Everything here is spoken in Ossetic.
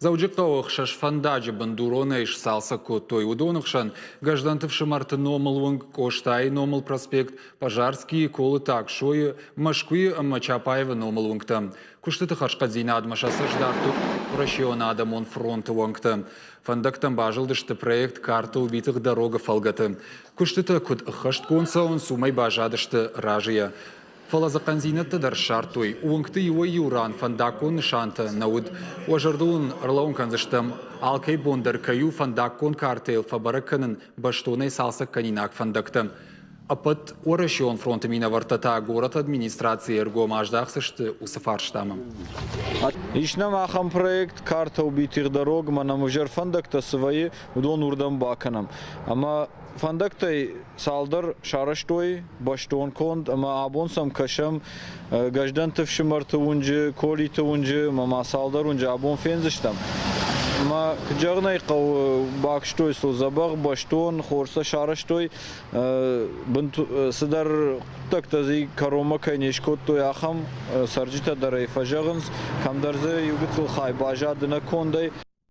Дзӕуджыхъӕуы ӕхсӕз фӕндаджы бындуронӕй сцалцӕг кодтой. Уыдоны хсӕн Гӕздӕнты фсымӕрты номыл уынг, Къостайы номыл проспект, Пожарскийы, Колыты Аксойы, Мӕскуыйы ӕмӕ Чапаевы номыл уынгтӕ. Куыстыты хӕрзхъӕддзинадмӕ сӕ цӕст дардтой Уӕрӕсеон адӕмон фронты уӕнгтӕ. Фӕндӕгтӕм базылдысты проект «Карта убитых дорог»-ы фӕлгӕты. Куыстытӕ куыд ӕххӕстгонд цӕуынц, уымӕй баззадысты разыйӕ. Фӕлӕ дзы хъӕндзинӕдтӕ дӕр ссардтой. Уынгты иуӕй-иу ран фӕндаггон нысантӕ нӕ уыд. Уӕ зӕрдыл уын ӕрлӕууын кӕндзыстӕм, алкӕй бон дӕр кӕй у фӕндаггон картӕйыл фӕбӕрӕг кӕнын бӕстонӕй цалцӕгкӕнинаг фӕндӕгтӕ. Ӕппӕт Уӕрӕсеон фронты минӕвӕрттӕ та горӕты администрацийы ӕргом аздахдзысты уыцы фарстамӕ. Ис нӕм ахӕм проект «Карта убитых дорог», мӕнӕ ӕвзӕр фӕндӕгтӕ цы вӕййы, уыдон уырдӕм бакӕнӕм. Ӕмӕ фӕндӕгтӕй цалдӕр сарӕзтой бӕстон конд ӕмӕ абон сӕм кӕсӕм Гӕздӕнты фсымӕрты уынджы, Колиты уынджы ӕмӕ ма цалдӕр уынджы абон фендзыстӕм. Ӕмӕ куыд зӕгъын ӕй хъӕуы, бакуыстой сыл дзӕбӕх, бӕстон, хорз сӕ сарӕзтой. Цыдӕр хъуыддӕгтӕ дзы кӕронмӕ кӕй не скодтой, ахӕм цӕрджытӕ дӕр ӕй фӕзӕгъынц, кӕмдӕр дзы иу гыццыл хай баззад ӕнӕкондӕй.